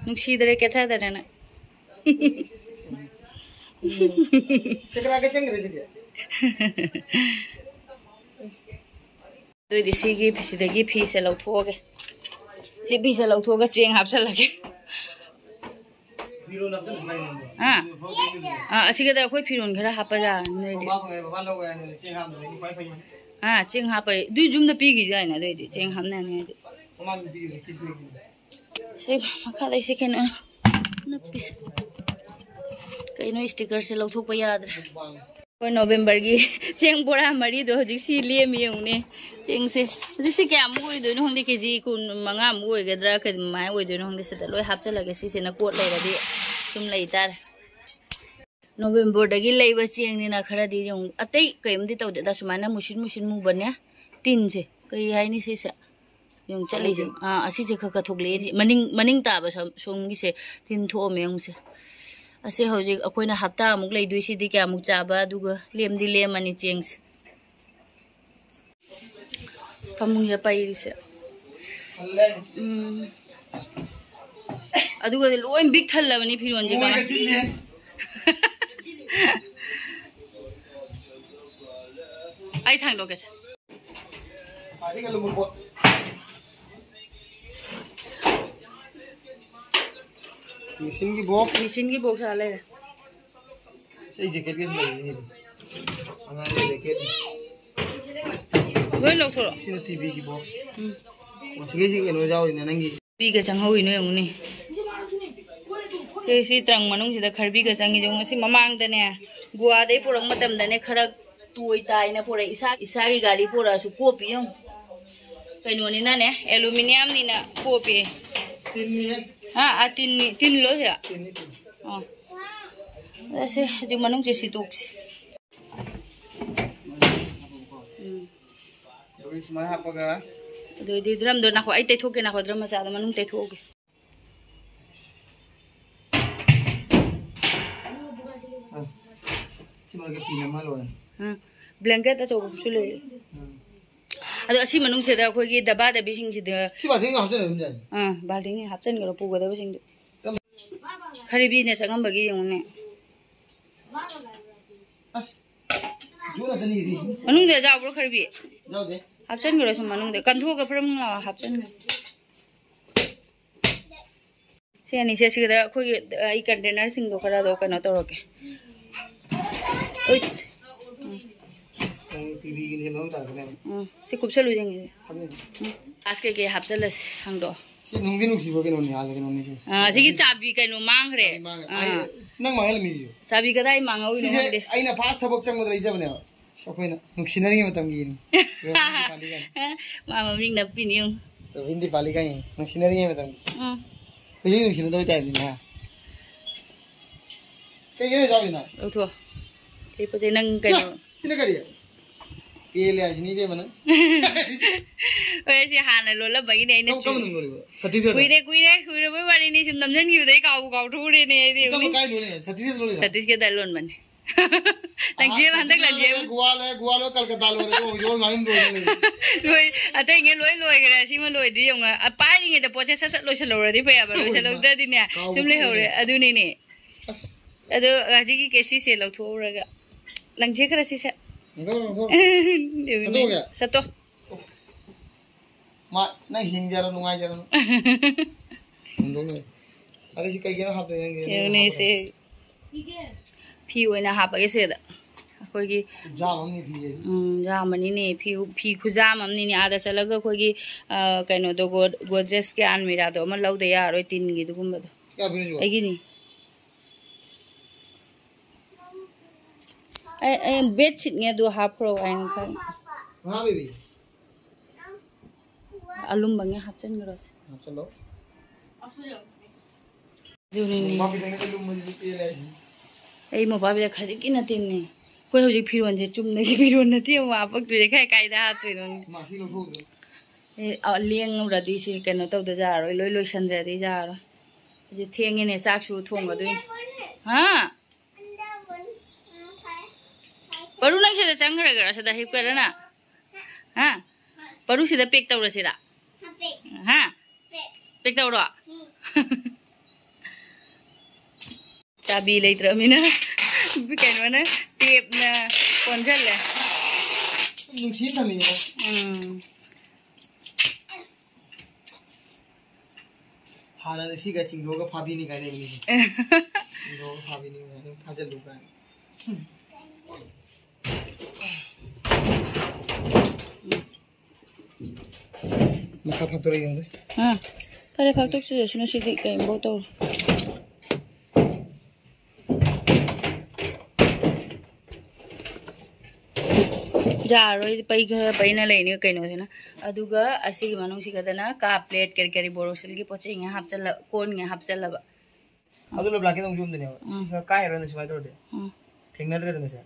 ꯅꯨꯡꯁꯤꯗꯔꯦ, ꯀꯦꯊꯗꯔꯦ ꯅꯪ꯫ ꯑꯗꯨꯏꯗꯤ ꯁꯤꯒꯤ ꯐꯤꯁꯤꯗꯒꯤ ꯐꯤꯁꯦ ꯂꯧꯊꯣꯛꯑꯒꯦ꯫ ꯁꯤ ꯐꯤꯁꯦ ꯂꯧꯊꯣꯛꯑꯒ ꯆꯦꯡ ꯍꯥꯞꯆꯜꯂꯒꯦ꯫ ꯑꯥ꯫ ꯑꯥ, ꯑꯁꯤꯒꯗ ꯑꯩꯈꯣꯏ ꯐꯤꯔꯣꯜ ꯈꯔ ꯍꯥꯞꯄ ꯌꯥꯔꯅꯤ ꯅꯣꯏꯗꯤ꯫ ꯑꯥ, ꯆꯦꯡ ꯍꯥꯞꯄ꯫ ꯑꯗꯨꯏ ꯌꯨꯝꯗ ꯄꯤꯈꯤꯗꯥꯏꯅꯦ? ꯑꯗꯨꯏꯗꯤ ꯆꯦꯡ ꯍꯥꯞꯅꯅꯤꯡꯉꯥꯏꯗꯤ꯫ ꯁꯤ ꯃꯈꯥꯗꯩ ꯁꯤ ꯀꯩꯅꯣ ꯅꯞꯄꯤꯁꯦ꯫ ꯀꯩꯅꯣ, ꯁ꯭ꯇꯤꯀꯔꯁꯦ ꯂꯧꯊꯣꯛꯄ ꯌꯥꯗ꯭ꯔꯦ꯫ ꯑꯩꯈꯣꯏ ꯅꯣꯕꯦꯝꯕꯔꯒꯤ ꯆꯦꯡ ꯕꯣꯔꯥ ꯃꯔꯤꯗꯣ ꯍꯧꯖꯤꯛ ꯁꯤ ꯂꯦꯝꯃꯤ ꯌꯦꯡꯉꯨꯅꯦ꯫ ꯆꯦꯡꯁꯦ ꯍꯧꯖꯤꯛ ꯁꯤ ꯀꯌꯥꯃꯨꯛ ꯑꯣꯏꯗꯣꯏꯅꯣ ꯈꯪꯗꯦ, ꯀꯦ ꯖꯤ ꯀꯨꯟ ꯃꯉꯥꯃꯨꯛ ꯑꯣꯏꯒꯗ꯭ꯔꯥ, ꯀꯃꯥꯏꯅ ꯑꯣꯏꯗꯣꯏꯅꯣ ꯈꯪꯗꯦ꯫ ꯁꯤꯗ ꯂꯣꯏ ꯍꯥꯞꯆꯜꯂꯒꯦ, ꯁꯤꯁꯤꯅ ꯀꯣꯠ ꯂꯩꯔꯗꯤ ꯁꯨꯝ ꯂꯩꯇꯥꯔꯦ꯫ ꯅꯣꯕꯦꯝꯕꯔꯗꯒꯤ ꯂꯩꯕ ꯆꯦꯡꯅꯤꯅ ꯈꯔꯗꯤ ꯌꯦꯡꯉꯨ, ꯑꯇꯩ ꯀꯩꯝꯗꯤ ꯇꯧꯗꯦꯗ, ꯁꯨꯃꯥꯏꯅ ꯃꯨꯁꯤꯟ ꯃꯨꯁꯤꯟ ꯃꯨꯕꯅꯦ꯫ ꯇꯤꯟꯁꯦ ꯀꯩ ꯍꯥꯏꯅꯤ ꯁꯤꯁꯦ? ꯌꯦꯡꯉꯨ ꯆꯠꯂꯤꯁꯦ꯫ ꯑꯥ, ꯑꯁꯤꯁꯦ ꯈꯔ ꯈꯔ ꯊꯣꯛꯂꯛꯑꯦ꯫ ꯃꯅꯤꯡ, ꯃꯅꯤꯡ ꯇꯥꯕ ꯁꯣꯝ-, ꯁꯣꯝꯒꯤꯁꯦ ꯇꯤꯟ ꯊꯣꯛꯑꯝꯃꯦ ꯌꯦꯡꯉꯨꯁꯦ꯫ ꯑꯁꯤ ꯍꯧꯖꯤꯛ ꯑꯩꯈꯣꯏꯅ ꯍꯞꯇꯥꯃꯨꯛ ꯂꯩꯗꯣꯏꯁꯤꯗꯤ ꯀꯌꯥꯃꯨꯛ ꯆꯥꯕ, ꯑꯗꯨꯒ ꯂꯦꯝꯗꯤ ꯂꯦꯝꯃꯅꯤ ꯆꯦꯡꯁꯦ꯫ ꯑꯁ, ꯐꯃꯨꯡꯁꯦ ꯄꯩꯔꯤꯁꯦ꯫ ꯎꯝ꯫ ꯑꯗꯨꯒꯗꯤ ꯂꯣꯏ ꯕꯤꯛ ꯊꯜꯂꯕꯅꯤ ꯐꯤꯔꯣꯟꯁꯦ ꯀꯃꯥꯏ-, ꯑꯩ ꯊꯥꯡꯗꯣꯛꯀꯦꯁꯦ꯫ ꯃꯦꯁꯤꯟꯒꯤ ꯕꯣꯛꯁ꯫ ꯃꯦꯁꯤꯟꯒꯤ ꯕꯣꯛꯁ ꯑꯥ ꯂꯩꯔꯦ꯫ ꯑꯁ, ꯑꯩ ꯖꯦꯀꯦꯠꯀꯁꯨ ꯂꯩꯔꯤꯅꯦ꯫ ꯑꯉꯥꯡꯒꯤ ꯖꯦꯀꯦꯠ꯫ ꯂꯣꯏ ꯂꯧꯊꯣꯔꯛꯑꯣ꯫ ꯁꯤꯅ ꯇꯤꯚꯤꯒꯤ ꯕꯣꯛꯁ꯫ ꯎꯝ꯫ ꯑꯣ, ꯁꯤꯒꯩꯁꯤ ꯀꯩꯅꯣ ꯌꯥꯎꯔꯤꯅꯦ ꯅꯪꯒꯤ꯫ ꯈꯔꯕꯤꯒ ꯆꯪꯍꯧꯔꯤꯅꯣ ꯌꯦꯡꯉꯨꯅꯦ꯫ ꯁꯤ, ꯁꯤ ꯇ꯭ꯔꯪ ꯃꯅꯨꯡꯁꯤꯗ ꯈꯔꯕꯤꯒ ꯆꯪꯉꯤꯗꯣ ꯌꯦꯡꯉꯨ꯫ ꯁꯤ ꯃꯃꯥꯡꯗꯅꯦ, ꯒꯣꯋꯥꯗꯩ ꯄꯨꯔꯛ ꯃꯇꯝꯗꯅꯦ, ꯈꯔ ꯇꯣꯏ ꯇꯥꯏꯅ ꯄꯨꯔꯛꯑꯦ꯫ ꯏꯁꯥ, ꯏꯁꯥꯒꯤ ꯒꯥꯔꯤ ꯄꯨꯔꯛꯑꯁꯨ ꯀꯣꯞꯄꯤ ꯌꯦꯡꯉꯨ꯫ ꯀꯩꯅꯣꯅꯤꯅꯅꯦ, ꯑꯦꯂꯨꯃꯤꯅꯤꯌꯝꯅꯤꯅ ꯀꯣꯞꯄꯤ꯫ ꯇꯤꯟꯅꯤ꯫ ꯑꯥ, ꯑꯥ, ꯇꯤꯟꯅꯤ, ꯇꯤꯟꯂꯣ ꯁꯦ? ꯇꯤꯟꯅꯤ, ꯇꯤꯟ꯫ ꯑꯥ꯫ ꯑꯁꯦ, ꯍꯧꯖꯤꯛ ꯃꯅꯨꯡꯁꯦ ꯁꯤꯠꯇꯣꯛꯁꯤ꯫ ꯁꯨꯃꯥꯏꯅ ꯍꯥꯞꯄꯒ ꯑꯗꯨꯗꯤ ꯗ꯭ꯔꯝꯗꯣ ꯅꯥꯈꯣ, ꯑꯩ ꯇꯩꯊꯣꯛꯀꯦ, ꯅꯥꯈꯣ, ꯗ꯭ꯔꯝ ꯃꯆꯥꯗꯣ ꯃꯅꯨꯡ ꯇꯩꯊꯣꯛꯎꯒꯦ꯫ ꯑ, ꯁꯤ ꯃꯔꯛꯇ ꯐꯤ ꯅꯝꯃ ꯂꯣꯏꯔꯦ꯫ ꯎꯝ, ꯕ꯭ꯂꯦꯡꯀꯦꯠ ꯑꯆꯧꯕꯁꯨ ꯂꯩ꯫ ꯎꯝ꯫ ꯑꯗꯣ ꯑꯁꯤ ꯃꯅꯨꯡꯁꯤꯗ ꯑꯩꯈꯣꯏꯒꯤ ꯗꯕꯥ ꯗꯕꯤꯁꯤꯡꯁꯤꯗ ꯁꯤ ꯕꯥꯜꯇꯤꯟꯒ ꯍꯥꯞꯆꯤꯟꯕ ꯑꯗꯨꯝ ꯌꯥꯏ꯫ ꯑꯥ, ꯕꯥꯜꯇꯤꯟ ꯍꯥꯞꯆꯤꯟꯈ꯭ꯔꯣ, ꯄꯨꯒꯗꯕꯁꯤꯡꯗꯣ꯫ ꯈꯔꯤꯕꯤꯅ ꯆꯪꯉꯝꯕꯒꯤ ꯌꯦꯡꯉꯨꯅꯦ꯫ ꯑꯁ, ꯖꯨ ꯉꯥꯛꯇꯅꯤꯗꯤ꯫ ꯃꯅꯨꯡꯗ ꯌꯥꯎꯕ꯭ꯔꯣ ꯈꯔꯤꯕꯤ? ꯌꯥꯎꯗꯦ꯫ ꯍꯥꯞꯆꯤꯟꯈ꯭ꯔꯣ ꯁꯨꯝ ꯃꯅꯨꯡꯗ꯫ ꯀꯟꯊꯣꯛꯑꯒ ꯐ꯭ꯔꯝ ꯂꯥꯎ ꯍꯥꯞꯆꯤꯟꯈ꯭ꯔꯣ꯫ ꯁꯤ ꯑꯅꯤꯁꯦ ꯁꯤꯗ ꯑꯩꯈꯣꯏꯒꯤ, ꯑꯩ ꯀꯟꯇꯦꯅꯔꯁꯤꯡꯗꯣ ꯈꯔꯗꯣ ꯀꯩꯅꯣ ꯇꯧꯔꯛꯀꯦ꯫ ꯎꯏꯠ꯫ ꯎꯝ꯫ ꯅꯪ ꯇꯤꯚꯤꯒꯤꯅꯦ ꯃꯑꯣꯡ ꯇꯥꯔꯛꯀꯅꯦꯕ꯫ ꯎꯝ꯫ ꯁꯤ ꯀꯨꯞꯁꯜꯂꯨ ꯌꯦꯡꯒꯦ꯫ ꯍꯥꯞꯅꯤꯡꯗꯦ꯫ ꯎꯝ꯫ ꯑꯁ ꯀꯩꯀꯩ ꯍꯥꯞꯆꯜꯂꯁꯤ ꯍꯪꯗꯣꯛꯑꯣ꯫ ꯁꯤ ꯅꯨꯡꯗꯤ ꯅꯨꯡꯁꯤꯕ ꯀꯩꯅꯣꯅꯤ, ꯍꯥꯟꯅ ꯀꯩꯅꯣꯅꯤꯁꯦ꯫ ꯑꯥ, ꯁꯤꯒꯤ ꯆꯥꯕꯤ ꯀꯩꯅꯣ ꯃꯥꯡꯈ꯭ꯔꯦ꯫ ꯆꯥꯕꯤ ꯃꯥꯡꯈ꯭ꯔꯦ꯫ ꯑꯥ꯫ ꯑꯩ, ꯅꯪ ꯃꯥꯡꯍꯜꯂꯝꯃꯤꯁꯤꯁꯨ꯫ ꯆꯥꯕꯤ ꯀꯗꯥꯏ ꯃꯥꯡꯍꯧꯔꯤꯅꯣ ꯁꯤꯁꯦ ꯈꯪꯗꯦ꯫ ꯑꯩꯅ ꯐꯥꯔꯁ ꯊꯕꯛ ꯆꯪꯕꯗ ꯂꯩꯖꯕꯅꯦꯕ꯫ ꯑꯁ, ꯑꯩꯈꯣꯏꯅ ꯅꯨꯡꯁꯤꯅꯔꯤꯉꯩ ꯃꯇꯝꯒꯤ ꯔꯣꯕꯤꯟ ꯗꯤꯄꯥꯂꯤ ꯀꯥꯏꯅ꯫ ꯃꯥ ꯃꯃꯤꯡ ꯅꯞꯄꯤꯅꯤ ꯌꯦꯡꯉꯨ꯫ ꯔꯣꯕꯤꯟ ꯗꯤꯄꯥꯂꯤ ꯀꯥꯏꯅ ꯅꯨꯡꯁꯤꯅꯔꯤꯉꯩ ꯃꯇꯝꯒꯤ꯫ ꯎꯝ꯫ ꯍꯧꯖꯤꯛ ꯅꯨꯡꯁꯤꯅꯗꯕꯩ ꯇꯥꯏꯞꯅꯤꯅꯦ, ꯍꯥ? ꯀꯩꯒꯤꯅꯣ ꯆꯥꯎꯔꯤꯅ? ꯂꯧꯊꯣꯛꯑꯣ꯫ ꯀꯩ ꯄꯣꯠ ꯆꯩ ꯅꯪ ꯀꯩꯅꯣ? ꯌꯥ! ꯁꯤꯅ ꯀꯔꯤ? ꯄꯦꯜꯂꯦ ꯍꯥꯏꯁꯤꯅꯤ ꯏꯕꯦꯝꯃ ꯅꯪ꯫ ꯍꯣꯏ, ꯁꯤ ꯍꯥꯟꯅ ꯂꯣꯜꯂꯝꯕꯒꯤꯅꯦ ꯑꯩꯅ ꯀꯔꯝ-, ꯆꯨꯝ-, ꯀꯔꯝꯕ ꯅꯨꯡ ꯂꯣꯜꯂꯤꯕ? ꯁꯠꯇꯤꯁꯒꯔꯗ? ꯀꯨꯏꯔꯦ, ꯀꯨꯏꯔꯦ, ꯀꯨꯏꯔꯕꯩ ꯋꯥꯔꯤꯅꯤ꯫ ꯁꯨꯝ ꯅꯝꯖꯟꯈꯤꯕꯗꯩ ꯀꯥꯎꯕꯨ ꯀꯥꯎꯊꯣꯛꯎꯔꯦꯅꯦ ꯑꯩꯗꯤ꯫ ꯀꯔꯝꯕ ꯀꯥꯏ ꯂꯣꯜꯂꯤꯅꯣ? ꯁꯠꯇꯤꯁꯒꯔꯗ ꯂꯣꯜꯂꯤꯔꯣ? ꯁꯠꯇꯤꯁꯒꯔꯗ ꯂꯣꯟꯕꯅꯦ꯫ ꯂꯪꯖꯦꯜ ꯑꯍꯥꯟꯕ ꯍꯟꯗꯛ ꯁꯠꯇꯤꯁꯒꯔꯗ ꯂꯪꯖꯦꯜ꯫ ꯂꯣꯜꯂꯦ, ꯒꯣꯋꯥ ꯂꯣꯜꯂꯦ, ꯒꯣꯋꯥ ꯂꯣꯜꯂꯦ, ꯀꯜꯀꯇꯥ ꯂꯣꯜꯂꯦ, ꯑꯗꯣ ꯍꯧꯖꯤꯛ ꯐꯥꯎ ꯁꯨꯃꯥꯏꯅ ꯑꯗꯨꯝ ꯂꯣꯜꯂꯦ꯫ ꯂꯣꯏ, ꯑꯇꯩꯉꯩ ꯂꯣꯏ ꯂꯣꯏꯈ꯭ꯔꯦ, ꯑꯁꯤꯃ ꯂꯣꯏꯗ꯭ꯔꯤ ꯌꯦꯡꯉꯣ꯫ ꯑ, ꯄꯥꯏꯔꯤꯉꯩꯗ ꯄꯣꯠꯁꯦ ꯁꯠ ꯁꯠ ꯂꯣꯏꯁꯤꯜꯍꯧꯔꯗꯤ ꯐꯩ ꯍꯥꯏꯕ, ꯀꯥꯎꯕ ꯂꯣꯏꯁꯤꯜꯍꯧꯗ꯭ꯔꯗꯤꯅꯦ, ꯀꯥꯎꯕ ꯁꯨꯝ ꯂꯩꯍꯧꯔꯦ꯫ ꯀꯥꯎꯕꯅꯦ꯫ ꯑꯗꯨꯅꯤꯅꯦ꯫ ꯑꯁ꯫ ꯑꯗꯣ ꯍꯧꯖꯤꯛꯀꯤ ꯀꯦꯁꯤꯁꯦ ꯂꯧꯊꯣꯛꯎꯔꯒ ꯂꯪꯁꯦ ꯈꯔ ꯁꯤꯁꯦ꯫ ꯂꯧꯊꯣꯛ, ꯂꯧꯊꯣꯛ꯫ ꯌꯦꯡꯉꯨꯅꯦ꯫ ꯂꯧꯊꯣꯛꯑꯒꯦ? ꯁꯠꯇꯣ꯫ ꯃꯥ, ꯅꯪ ꯍꯤꯡꯖꯔꯣ, ꯅꯨꯡꯉꯥꯏꯖꯔꯣ꯫ ꯍꯨꯟꯗꯣꯛꯅꯦ꯫ ꯑꯗꯩ ꯁꯤ ꯀꯩ ꯀꯩꯅꯣ ꯍꯥꯞꯇꯣꯏꯅꯦ ꯅꯪꯒꯤ? ꯀꯩꯅꯣꯅꯦ ꯁꯦ꯫ ꯐꯤ ꯑꯣꯏꯅ ꯍꯥꯞꯄꯒꯦ ꯁꯤꯗ꯫ ꯑꯩꯈꯣꯏꯒꯤ ꯈꯨꯖꯥꯝ ꯑꯃꯅꯤ ꯐꯤꯁꯦ꯫ ꯎꯝ, ꯌꯥꯝꯕꯅꯤꯅꯦ꯫ ꯐꯤ, ꯐꯤ ꯈꯨꯖꯥꯝ ꯑꯃꯅꯤꯅꯦ꯫ ꯑꯥꯗ ꯆꯠꯂꯒ ꯑꯩꯈꯣꯏꯒꯤ, ꯑ, ꯀꯩꯅꯣꯗꯣ, ꯒꯣ-, ꯒꯣꯗ꯭ꯔꯦꯖꯀꯤ ꯑꯜꯃꯤꯔꯥꯗꯣ ꯑꯃ ꯂꯧꯗ ꯌꯥꯔꯣꯏ, ꯇꯤꯟꯒꯤ ꯑꯗꯨꯒꯨꯝꯕꯗꯣ꯫ ꯀꯌꯥ ꯄꯤꯔꯤꯁꯤꯕꯣ? ꯑꯩꯒꯤꯅꯤ꯫ ꯑꯩ, ꯑꯩ ꯕꯦꯗꯁꯤꯠꯅꯦ ꯑꯗꯨ ꯍꯥꯞꯈ꯭ꯔꯣ ꯍꯥꯏꯅ ꯈꯜꯂꯤ꯫ ꯍꯥ, ꯕꯦꯕꯤ? ꯑꯂꯨꯝꯕꯉꯩ ꯍꯥꯞꯆꯤꯟꯈ꯭ꯔꯣꯁꯦ꯫ ꯍꯥꯞꯆꯤꯜꯂꯣ꯫ ꯑꯗꯨꯅꯤꯅꯦ꯫ ꯃꯣꯝꯄꯥꯛ ꯐꯤꯗꯛꯅ ꯂꯨꯝꯕꯁꯤꯗꯤ ꯄꯦꯜꯂꯦ ꯍꯥꯏꯁꯤꯅꯤ꯫ ꯑꯩ ꯃꯣꯝꯄꯥꯛ ꯐꯤꯗꯛ ꯈꯖꯤꯛꯀꯤ ꯅꯠꯇꯦꯅꯦ꯫ ꯑꯩꯈꯣꯏ ꯍꯧꯖꯤꯛ ꯐꯤꯔꯣꯟꯁꯦ ꯆꯨꯝꯅꯒꯤ ꯐꯤꯔꯣꯟ ꯅꯠꯇꯦ, ꯑꯃꯨꯛ ꯍꯥꯄꯛꯇꯣꯏꯁꯦ꯫ ꯀꯥꯏ ꯀꯥꯏꯗ ꯍꯥꯞꯇꯣꯏꯅꯣ? ꯃꯥ ꯁꯤ ꯂꯧꯊꯣꯛꯎꯗꯣ꯫ ꯑꯦ, ꯑ, ꯂꯦꯡꯉꯨꯔꯗꯤ ꯁꯤ ꯀꯩꯅꯣ ꯇꯧꯗ ꯌꯥꯔꯣꯏ, ꯂꯣꯏ ꯂꯣꯏꯁꯟꯗ꯭ꯔꯗꯤ ꯌꯥꯔꯣꯏ꯫ ꯍꯧꯖꯤꯛ ꯊꯦꯡꯉꯦꯅꯦ, ꯆꯥꯛꯁꯨ ꯊꯣꯡꯒꯗꯣꯏꯅꯤ꯫ ꯍꯥ? ꯄꯔꯨ, ꯅꯪ ꯁꯤꯗ ꯆꯪꯈ꯭ꯔꯒꯦꯔꯥ? ꯁꯤꯗ ꯍꯤꯞꯀꯗ꯭ꯔꯅ? ꯍꯥ? ꯄꯔꯨ, ꯁꯤꯗ ꯄꯦꯛ ꯇꯧꯔꯁꯤꯔ? ꯍꯥ? ꯄꯦꯛ ꯇꯧꯔꯣ? ꯆꯥꯕꯤ ꯂꯩꯇ꯭ꯔꯕꯅꯤꯅ ꯀꯩꯅꯣꯅ, ꯇꯦꯞꯅ ꯀꯣꯟꯁꯤꯜꯂꯦ꯫ ꯅꯨꯡꯁꯤꯅ ꯊꯝꯃꯤꯅꯦ꯫ ꯎꯝ꯫ ꯍꯥꯟꯅ ꯁꯤꯒ ꯆꯤꯡꯗꯣꯛꯑꯒ ꯐꯥꯕꯤꯅꯤ ꯀꯥꯏꯅ ꯃꯤꯁꯦ꯫ ꯆꯤꯡꯗꯣꯛꯑꯒ ꯐꯥꯕꯤꯅꯤ ꯀꯥꯏꯅ, ꯐꯥꯖꯤꯜꯂꯨ ꯀꯥꯏꯅ꯫ ꯃꯈꯥ ꯐꯥꯛꯇꯣꯔꯛꯏ ꯈꯪꯗꯦ꯫ ꯑꯥ, ꯐꯔꯦ, ꯐꯥꯛꯇꯣꯛꯆꯔꯁꯅꯨ, ꯁꯤꯗꯤ ꯀꯩꯝꯐꯥꯎ ꯇꯧꯔꯣꯏ꯫ ꯌꯥꯔꯣꯏ, ꯄꯩ ꯈꯔ ꯄꯩꯅ ꯂꯩꯅꯤ ꯀꯩꯅꯣꯁꯤꯅ꯫ ꯑꯗꯨꯒ ꯑꯁꯤꯒꯤ ꯃꯅꯨꯡꯁꯤꯒꯗꯅ ꯀꯥꯞ, ꯄ꯭ꯂꯦꯠ, ꯀꯔꯤ ꯀꯔꯤ ꯕꯣꯔꯣꯁꯤꯜꯒꯤ ꯄꯣꯠ ꯆꯩ ꯉꯥꯏ ꯍꯥꯞꯆꯜꯂ-, ꯀꯣꯟ ꯉꯥꯏ ꯍꯥꯞꯆꯜꯂꯕ꯫ ꯑꯗꯨ ꯂꯣꯏ ꯂꯥꯛꯀꯦ ꯇꯧꯕ ꯌꯨꯝꯗꯅꯦꯕ꯫ ꯎꯝ꯫ ꯁꯤ ꯈꯔ ꯀꯥꯏꯔꯅꯤ ꯁꯨꯃꯥꯏꯅ ꯇꯧꯔꯗꯤ꯫ ꯎꯝ꯫ ꯊꯦꯡꯅꯗ꯭ꯔꯦꯗꯅ ꯁꯦ꯫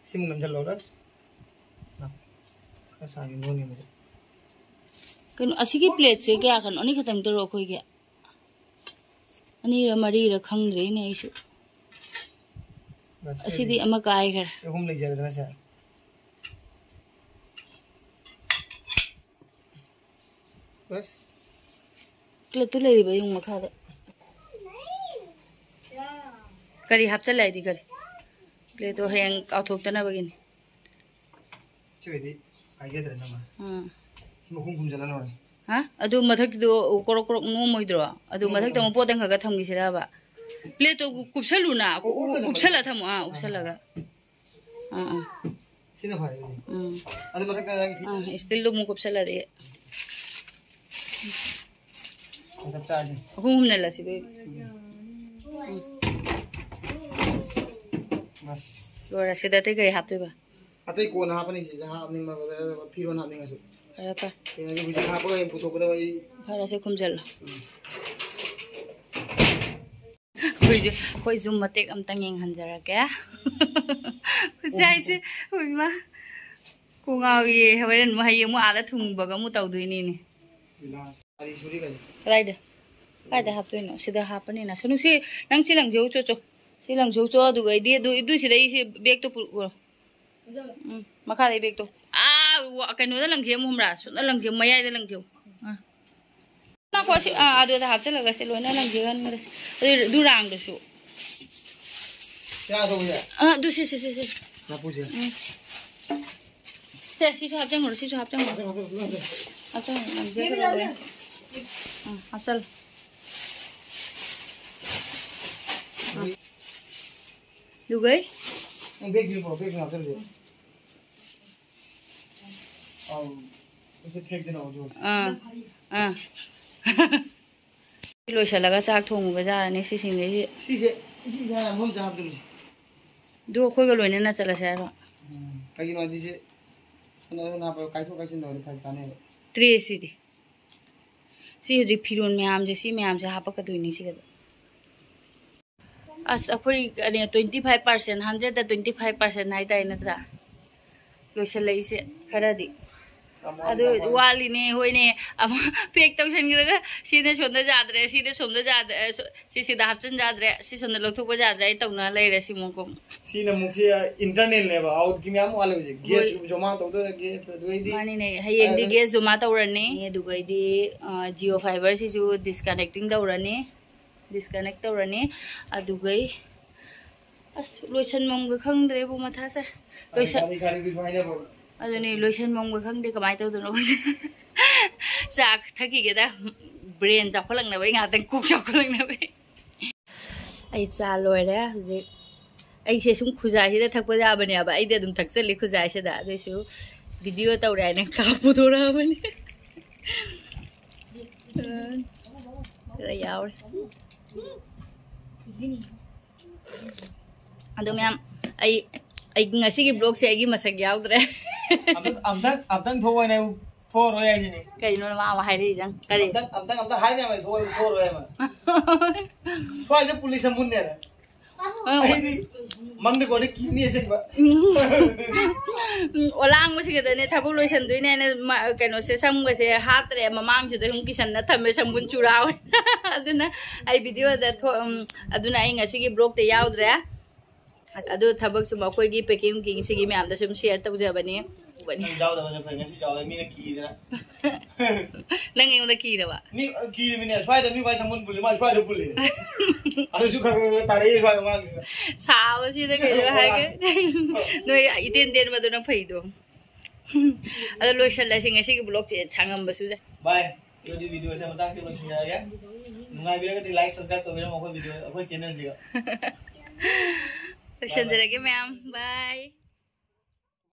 ꯁꯤꯃꯨꯛ ꯅꯝꯁꯤꯜꯂꯣ, ꯔꯛꯁ꯫ ꯂꯥꯛ꯫ ꯈꯔ ꯁꯥꯡꯅ ꯅꯣꯟꯒꯦ ꯃꯁꯦ꯫ ꯀꯩꯅꯣ, ꯑꯁꯤꯒꯤ ꯄ꯭ꯂꯦꯠꯁꯦ ꯀꯌꯥ ꯈꯛꯅꯣ? ꯑꯅꯤ ꯈꯛꯇꯪ ꯇꯧꯔꯣ ꯑꯩꯈꯣꯏꯒꯤ꯫ ꯑꯅꯤꯔ ꯃꯔꯤꯔ ꯈꯪꯗ꯭ꯔꯦꯅꯦ ꯑꯩꯁꯨ꯫ ꯕꯁ, ꯑꯁꯤꯗꯤ ꯁꯤꯗꯤ ꯑꯃ ꯀꯥꯏꯈ꯭ꯔꯦ꯫ ꯁꯤ ꯑꯍꯨꯝ ꯂꯩꯖꯔꯦꯗꯅ ꯁꯦ꯫ ꯕꯁ꯫ ꯄ꯭ꯂꯦꯠꯇꯨ ꯂꯩꯔꯤꯕ ꯌꯦꯡꯉꯨ ꯃꯈꯥꯗ꯫ ꯀꯔꯤ ꯍꯥꯞꯆꯜꯂꯦ ꯍꯥꯏꯗꯤ ꯀꯔꯤ? ꯄ꯭ꯂꯦꯠꯇꯣ ꯍꯌꯦꯡ ꯀꯥꯎꯊꯣꯛꯇꯅꯕꯒꯤꯅꯤ꯫ ꯁꯤ ꯑꯣꯏꯗꯤ ꯄꯥꯏꯖꯗ꯭ꯔꯦ ꯅꯃ꯫ ꯑꯥ꯫ ꯁꯤ ꯃꯈꯨꯝ ꯈꯨꯝꯖꯤꯜꯂ ꯂꯣꯏꯔꯦ꯫ ꯍꯥ? ꯑꯗꯨ ꯃꯊꯛꯀꯤꯗꯣ ꯀꯣꯔꯣꯛ ꯀꯣꯔꯣꯛ ꯅꯣꯝꯃꯣꯏꯗ꯭ꯔꯣ? ꯑꯗꯨ ꯅꯣꯝꯃꯣꯏ, ꯃꯊꯛꯇ ꯅꯣꯝꯃꯣꯏ꯫ ꯑꯃꯨꯛ ꯄꯣꯠ ꯑꯃꯈꯛ ꯊꯝꯈꯤꯁꯤꯔꯕ? ꯄ꯭ꯂꯦꯠꯇꯣ ꯀꯨꯞꯁꯜꯂꯨꯅ, ꯑꯣ, ꯎꯞꯄ ꯊꯝꯃꯣ꯫ ꯎꯞꯁꯜꯂ ꯊꯝꯃꯣ, ꯑꯥ, ꯑꯥ꯫ ꯎꯞꯁꯜꯂꯒ꯫ ꯑꯥ, ꯑꯥ꯫ ꯁꯤꯅ ꯐꯔꯦ ꯑꯗꯨꯗꯤ꯫ ꯎꯝ꯫ ꯑꯗꯨ ꯃꯊꯛꯇ ꯅꯪ ꯐꯤ ꯑꯥ, ꯏꯁꯇꯤꯜꯗꯨ ꯑꯃꯨꯛ ꯀꯨꯞꯁꯜꯂꯗꯤ꯫ ꯆꯞ ꯆꯥꯔꯦ꯫ ꯑꯍꯨꯝ ꯍꯨꯝꯅꯜꯂꯁꯤ, ꯕꯦꯕꯤ꯫ ꯎꯝ꯫ ꯕꯁ꯫ ꯂꯣꯏꯔꯦ, ꯁꯤꯗ ꯑꯇꯩ ꯀꯩ ꯍꯥꯞꯇꯣꯏꯕ? ꯑꯇꯩ ꯀꯣꯟꯅ ꯍꯥꯞꯄꯅꯤ, ꯁꯤꯗ ꯍꯥꯞꯅꯤꯡꯕ, ꯐꯤꯔꯣꯟ ꯍꯥꯞꯅꯤꯡꯉꯁꯨ꯫ ꯐꯔꯦ, ꯐꯔꯦ꯫ ꯀꯩꯅꯣꯗꯤ ꯍꯧꯖꯤꯛ ꯍꯥꯞꯄꯒ ꯍꯌꯦꯡ ꯄꯨꯊꯣꯛꯀꯗꯕ ꯑꯩ꯫ ꯐꯔꯦ, ꯁꯤ ꯈꯨꯝꯖꯜꯂꯣ꯫ ꯎꯝ꯫ ꯑꯩꯈꯣꯏꯁꯨ ꯑꯩꯈꯣꯏ ꯖꯨꯝ ꯃꯇꯦꯛ ꯑꯝꯇꯪ ꯌꯦꯡꯍꯟꯖꯔꯛꯀꯦ꯫ ꯈꯨꯠꯁꯥꯏꯁꯦ, ꯍꯣꯏ ꯏꯃꯥ, ꯀꯣꯛ ꯉꯥꯎꯏꯌꯦ꯫ ꯍꯣꯔꯦꯟ ꯑꯃꯨꯛ, ꯍꯌꯦꯡ ꯑꯃꯨꯛ ꯑꯥꯗ ꯊꯨꯡꯕꯒ ꯑꯃꯨꯛ ꯇꯧꯗꯣꯏꯅꯤꯅꯦ꯫ ꯀꯗꯥꯏꯗ? ꯀꯥꯏꯗ ꯍꯥꯞꯇꯣꯏꯅꯣ? ꯁꯤꯗ ꯍꯥꯞꯄꯅꯤꯅ꯫ ꯁꯅꯨ, ꯁꯤ, ꯅꯪ ꯁꯤ ꯂꯪꯖꯧ ꯆꯣ, ꯆꯣ꯫ ꯁꯤ ꯂꯪꯖꯧ ꯆꯣ, ꯑꯗꯨꯒ ꯑꯩꯗꯤ ꯑꯗꯨ, ꯑꯗꯨ ꯁꯤꯗ ꯑꯩ ꯁꯤ ꯕꯦꯛꯇꯣ ꯄꯨꯔꯛꯎꯔꯣ꯫ ꯎꯝ, ꯃꯈꯥꯗꯩ ꯕꯦꯛꯇꯣ꯫ ꯑꯥ, ꯋꯥ-, ꯀꯩꯅꯣꯗ ꯂꯪꯁꯦ ꯑꯃꯨꯛ ꯍꯨꯝꯕ꯭ꯔꯥ? ꯁꯨꯞꯅ ꯂꯪꯁꯦ ꯃꯌꯥꯏꯗ ꯂꯪꯁꯦ꯫ ꯑꯥ꯫ ꯂꯥꯛꯈꯣ, ꯁꯤ, ꯑꯥ, ꯑꯗꯨꯗ ꯍꯥꯞꯆꯤꯜꯂꯒ ꯁꯤ ꯂꯣꯏꯅ ꯂꯪꯁꯦ ꯍꯟꯈ꯭ꯔꯁꯤ꯫ ꯑꯗꯨ, ꯑꯗꯨ ꯔꯥꯡꯗꯨꯁꯨ꯫ ꯀꯌꯥ ꯇꯧꯕꯁꯦ? ꯑꯥ, ꯑꯗꯨ ꯁꯤ, ꯁꯤ, ꯁꯤ, ꯁꯤ꯫ ꯃꯄꯨꯁꯦ꯫ ꯎꯝ꯫ ꯁꯦ, ꯁꯤꯁꯨ ꯍꯥꯞꯆꯤꯟꯈ꯭ꯔꯣ, ꯁꯤꯁꯨ ꯍꯥꯞꯆꯤꯟꯈ꯭ꯔꯣ꯫ ꯍꯥꯞꯆꯤꯟꯈ꯭ꯔꯣ, ꯍꯥꯞꯆꯤꯟꯈ꯭ꯔꯣ, ꯍꯥꯞꯆꯤꯟꯈ꯭ꯔꯣ꯫ ꯍꯥꯞꯆꯤꯟꯈ꯭ꯔꯣ, ꯂꯪꯁꯦ ꯈꯔ ꯂꯣꯏꯔꯦ꯫ ꯎꯝ, ꯍꯥꯞꯆꯤꯜꯂꯣ꯫ ꯎꯝ꯫ ꯑꯗꯨꯒꯩ? ꯅꯪ ꯕꯦꯒꯁꯤꯗ ꯄꯨꯔꯛꯑꯣ, ꯕꯦꯒꯁꯤꯗ ꯍꯥꯞꯆꯤꯜꯂꯁꯦ꯫ ꯑꯧ, ꯑꯩꯁꯦ ꯐꯦꯛꯇꯅ ꯍꯧꯖꯤꯛ ꯍꯧꯖꯤꯛ꯫ ꯑꯥ, ꯑꯥ꯫ ꯁꯤ ꯂꯣꯏꯁꯤꯜꯂꯒ ꯆꯥꯛ ꯊꯣꯡꯉꯨꯕ ꯌꯥꯔꯅꯤ ꯁꯤꯁꯤꯡꯗꯩꯁꯤ꯫ ꯁꯤꯁꯦ, ꯁꯤꯁꯦ ꯍꯥꯟꯅ ꯃꯐꯝ ꯆꯥ ꯍꯥꯞꯇꯣꯏꯅꯦ꯫ ꯑꯗꯨ ꯑꯩꯈꯣꯏꯒ ꯂꯣꯏꯅꯅ ꯆꯠꯂꯁꯦ ꯍꯥꯏꯔꯣ? ꯎꯝ, ꯀꯩꯒꯤꯅꯣ ꯍꯥꯏꯗꯤ ꯁꯤ ꯁꯣꯝꯗ ꯁꯣꯝꯗ ꯍꯥꯞꯄꯒ ꯀꯥꯏꯊꯣꯛ ꯀꯥꯏꯁꯤꯟ ꯇꯧꯔꯗꯤ ꯐꯔꯛ ꯇꯥꯅꯦꯕ꯫ ꯇ꯭ꯔꯦꯁꯤꯗꯤ? ꯁꯤ ꯍꯧꯖꯤꯛ ꯐꯤꯔꯣꯟ ꯃꯌꯥꯝꯁꯦ, ꯁꯤ ꯃꯌꯥꯝꯁꯦ ꯍꯥꯞꯄꯛꯀꯗꯣꯏꯅꯤ ꯁꯤꯒꯗ꯫ ꯑꯁ, ꯑꯩꯈꯣꯏ, ꯀꯔꯤ, twenty five percent, hundred twenty five percent ꯍꯥꯏꯇꯥꯔꯦ, ꯅꯠꯇ꯭ꯔꯥ? ꯂꯣꯏꯁꯤꯜꯂꯛꯏꯁꯦ ꯈꯔꯗꯤ꯫ ꯑꯗꯨ ꯋꯥꯠꯂꯤꯅꯦ, ꯍꯣꯏꯅꯦ꯫ ꯑꯃ ꯄꯦꯛ ꯇꯧꯁꯟꯈ꯭ꯔꯒ ꯁꯤꯅ ꯁꯣꯝꯗ ꯌꯥꯗ꯭ꯔꯦ, ꯁꯤꯅ ꯁꯣꯝꯗ ꯌꯥꯗ꯭ꯔꯦ, ꯁꯣ-, ꯁꯤ ꯁꯤꯗ ꯍꯥꯞꯆꯤꯟ ꯌꯥꯗ꯭ꯔꯦ, ꯁꯤ ꯁꯣꯝꯗ ꯂꯧꯊꯣꯛꯄ ꯌꯥꯗ꯭ꯔꯦ, ꯑꯩ ꯇꯧꯅ ꯂꯩꯔꯦ ꯁꯤꯃꯨꯛ ꯀꯨꯝ꯫ ꯁꯤꯅ ꯑꯃꯨꯛꯁꯦ internalꯅꯦꯕ, outꯀꯤ ꯃꯌꯥꯝ ꯋꯥꯠꯂꯦ ꯍꯧꯖꯤꯛ꯫ ꯍꯣꯏ꯫ Gas ꯖꯃꯥ ꯇꯧꯗꯣꯏꯔ, gas ꯑꯗꯨꯗꯩꯗꯤ ꯃꯥꯅꯤꯅꯦ, ꯍꯌꯦꯡꯗꯤ ꯑꯗꯨ gas ꯖꯃꯥ ꯇꯧꯔꯅꯤ, ꯑꯗꯨꯒꯩꯗꯤ, ꯑ, Jio Fiberꯁꯤꯁꯨ disconnecting ꯇꯧꯔꯅꯤ, disconnect ꯇꯧꯔꯅꯤ, ꯑꯗꯨꯒꯩ ꯑꯁ, ꯂꯣꯏꯁꯟꯐꯝꯒ ꯈꯪꯗ꯭ꯔꯦꯕꯨ, ꯃꯊꯥ ꯁꯥꯏ꯫ ꯂꯣꯏꯁꯟ-, ꯒꯥꯔꯤ, ꯒꯥꯔꯤꯗꯨꯁꯨ ꯍꯥꯏꯅꯕ꯫ ꯑꯗꯨꯅꯦ, ꯂꯣꯏꯁꯟꯐꯝꯒ ꯈꯪꯗꯦ ꯀꯃꯥꯏꯅ ꯇꯧꯗꯣꯏꯅꯣ ꯈꯪꯗꯦ꯫ ꯆꯥꯛ ꯊꯛꯈꯤꯒꯦꯗ, brain ꯆꯥꯎꯈꯠꯂꯛꯅꯕ, ꯑꯩ ꯉꯥꯛꯇꯪ ꯀꯣꯛ ꯆꯥꯎꯈꯠꯂꯛꯅꯕ꯫ ꯑꯩ ꯆꯥ ꯂꯣꯏꯔꯦ ꯍꯧꯖꯤꯛ꯫ ꯑꯩꯁꯦ ꯁꯨꯝ ꯈꯨꯖꯥꯏꯁꯤꯗ ꯊꯛꯄ ꯌꯥꯕꯅꯦꯕ, ꯑꯩꯗꯤ ꯑꯗꯨꯝ ꯊꯛꯆꯜꯂꯤ ꯈꯨꯖꯥꯏꯁꯤꯗ, ꯑꯗꯨꯏꯁꯨ video ꯇꯧꯔꯦ ꯍꯥꯏꯅ ꯀꯥꯞ ꯄꯨꯊꯣꯔꯛꯑꯕꯅꯤ꯫ ꯈꯔ ꯌꯥꯎꯔꯦ꯫ ꯑꯗꯣ ꯃꯌꯥꯝ, ꯑꯩ, ꯑꯩ ꯉꯁꯤꯒꯤ vlogꯁꯦ ꯑꯩꯒꯤ ꯃꯁꯛ ꯌꯥꯎꯗ꯭ꯔꯦ꯫ ꯑꯝꯇꯪ, ꯑꯝꯇꯪ, ꯑꯝꯇꯪ ꯊꯣꯛꯑꯣꯅꯦ꯫ ꯊꯣꯛꯑꯔꯣꯏ ꯍꯥꯏꯁꯤꯅꯤ꯫ ꯀꯩꯅꯣ ꯃꯥ ꯑꯃ ꯍꯥꯏꯔꯛꯏꯗꯪ? ꯀꯔꯤ? ꯑꯝꯇꯪ ꯑꯝꯇꯪ ꯑꯝꯇꯪ ꯍꯥꯏ ꯃꯌꯥꯝ ꯑꯩ ꯊꯣꯛꯑꯔꯣꯏ ꯊꯣꯛꯑꯔꯣꯏ ꯍꯥꯏꯕ꯫ ꯁ꯭ꯋꯥꯏꯗ ꯄꯨꯂꯤꯁ ꯑꯃꯨꯟꯅꯦꯅ꯫ ꯑ, ꯑꯩꯗꯤ ꯃꯪꯗ ꯀꯣꯟꯗ ꯀꯤꯅꯤ ꯑꯁꯦꯡꯕ꯫ ꯎꯝ, ꯑꯣꯂꯥꯡꯕꯁꯤꯒꯗꯅꯦ ꯊꯕꯛ ꯂꯣꯏꯁꯟꯗꯣꯏꯅꯦꯅ ꯃ- ꯀꯩꯅꯣꯁꯦ, ꯁꯝꯒꯁꯦ ꯍꯥꯠꯇ꯭ꯔꯦ, ꯃꯃꯥꯡꯁꯤꯗ ꯁꯨꯝ ꯀꯤꯁꯟꯅ ꯊꯝꯃꯦ, ꯁꯝꯕꯨꯟ ꯆꯨꯔꯥ ꯑꯣꯏꯅ꯫ ꯑꯗꯨꯅ ꯑꯩ ꯚꯤꯗꯤꯑꯣꯗ ꯊꯣꯛ ꯎꯝ, ꯑꯗꯨꯅ ꯑꯩ ꯉꯁꯤꯒꯤ ꯕ꯭ꯂꯣꯛꯇ ꯌꯥꯎꯗ꯭ꯔꯦ꯫ ꯑꯁ, ꯑꯗꯨ ꯊꯕꯛ ꯁꯨꯝ ꯑꯩꯈꯣꯏꯒꯤ ꯄꯦꯀꯤꯡ ꯅꯨꯡꯀꯤꯡ ꯁꯤꯒꯤ ꯃꯌꯥꯝꯗ ꯁꯨꯝ ꯁꯤꯌꯔ ꯇꯧꯖꯕꯅꯤ꯫ ꯅꯪ ꯌꯥꯎꯗꯕꯅ ꯐꯩ, ꯉꯁꯤ ꯌꯥꯎꯔꯦ ꯃꯤꯅ ꯀꯤꯗꯅ꯫ ꯅꯪ ꯑꯩꯉꯣꯟꯗ ꯀꯤꯔꯕ? ꯃꯤ ꯀꯤꯔꯤꯃꯤꯅꯦ, ꯁ꯭ꯋꯥꯏꯗ ꯃꯤ ꯋꯥꯏ ꯁꯝꯕꯨꯟ ꯄꯨꯜꯂꯤ, ꯃꯥ ꯁ꯭ꯋꯥꯏꯗ ꯄꯨꯜꯂꯤ꯫ ꯑꯗꯨꯁꯨ ꯈꯔ ꯈꯔ ꯇꯥꯔꯛꯑꯦ ꯁ꯭ꯋꯥꯏꯗ ꯃꯥꯡꯁꯤꯗ꯫ ꯁꯥꯕꯁꯤꯗ ꯀꯩꯅꯣ ꯍꯥꯏꯒꯦ꯫ ꯅꯣꯏ ꯏꯇꯦꯟ ꯇꯦꯟꯕꯗꯨꯅ ꯐꯩꯗꯣ꯫ ꯑꯗꯣ ꯂꯣꯏꯁꯜꯂꯁꯤ ꯉꯁꯤꯒꯤ ꯕ꯭ꯂꯣꯛꯁꯦ, ꯁꯥꯡꯉꯝꯕꯁꯨ ꯌꯥꯏ꯫ ꯚꯥꯏ, ꯑꯗꯨꯗꯤ ꯚꯤꯗꯤꯑꯣꯁꯦ ꯃꯇꯥꯡꯁꯤ ꯂꯣꯏꯁꯤꯟꯖꯔꯒꯦ꯫ ꯅꯨꯡꯉꯥꯏꯕꯤꯔꯒꯗꯤ ꯂꯥꯏꯛ ꯁꯕꯁꯀ꯭ꯔꯥꯏꯕ ꯇꯧꯕꯤꯔꯝꯃꯣ ꯑꯩꯈꯣꯏ ꯚꯤꯗꯤꯑꯣ, ꯑꯩꯈꯣꯏ ꯆꯦꯅꯦꯜꯁꯤꯒ꯫ ꯂꯣꯏꯁꯟꯖꯔꯒꯦ ꯃꯌꯥꯝ, ꯕꯥꯏ꯫